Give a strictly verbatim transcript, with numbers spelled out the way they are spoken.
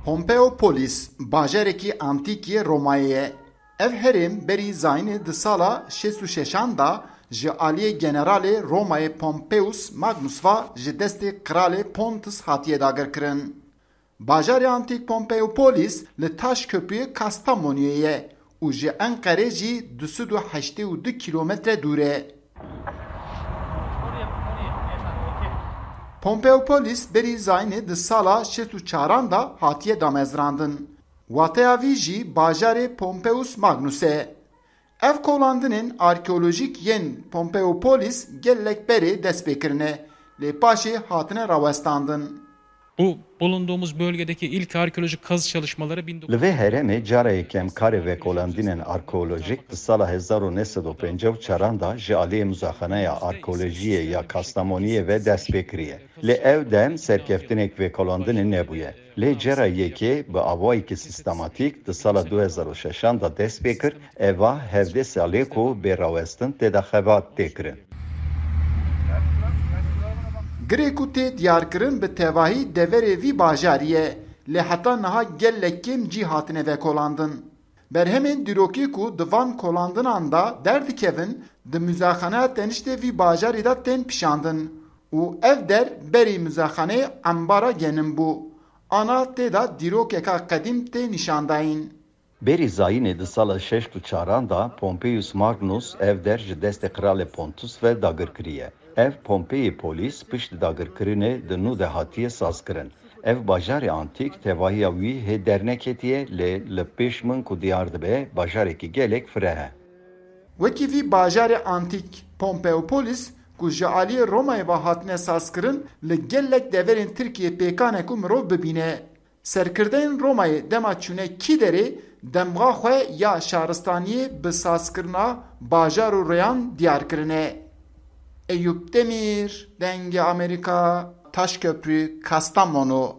Pompeopolis, bajarekî antîk yê Romayê ye. Ev herêm berî zayînê di sala şêst û şeşan de ji aliyê generalê Romayê Pompeius Magnus ve ji destê qiralê Pontus hatiye dagirkirin. Bajarê antîk Pompeopolis li Taşköprüyê Kastamoniyê ye û ji Enqerê jî du sed û heştê û du kîlometre dûr e. Pompeopolis berî zayînê di sala şêst û çaran de hatiye damezrandin. Wateya vî jî bajarê Pompeius Magnus e. Ev kolandinên arkeolojîk yên Pompeopolis gelek berê dest pê kirine, lê paşê hatine rawestandin. Bu bulunduğumuz bölgedeki ilk arkeolojik kazı çalışmaları bin dokuz Li vê herêmê cara yekem karê vekolandinên arkeolojîk di sala hezar û neh sed û pêncî û çaran de ji aliyê Muzaxaneya Arkeolojiyê ya Kastamoniyê ve dest pê kiriye. Lê ew dem serkeftinek vekolandinê nebûye. Lê cara yekê bi awayekî sîstematîk di sala du hezar û şeşan de dest pê kir, eva hevdeh salê ku bê rawestin tê de xebat tê kirin. Girê ku tê diyarkirin bi tevahî deverê vî bajarî ye, lê heta niha gelek kêm cî hatine vekolandin. Berhemên dîrokî ku di van kolandinan de derdikevin, di Muzaxaneya Teniştê vî bajarî de tên pişandin û ev der berî muzaxaneyê embara genim bû. Ana tê de dîrokeka qedîm tê nîşandayîn. Berî zayînê di sala şeşt û çaran de Pompeius Magnus ev der ji destê Qiralê Pontus ve dagir kiriye. Ev Pompeyê Polis pişt dagirkirinê di nû de hatiye sazkirin. Ev bajarê antîk tevahiya wî hê derneketiye lê li pêş min ku diyar dibe bajarekî gelek fireh e. Wekî vî bajarê antîk, Pompeopolis, ku ji aliyê Romayê ve hatine sazkirin, li gelek deverên Tirkiyê pêkan e ku mirov bibîne. Serkirdeyên Romayê dema çûne kî derê, demxa xwe ya şaristaniyê bi sazkirina bajar û rêyan diyar kirine. Eyûp Demîr, Dengê Amerîka, Taşköprü, Kastamonu.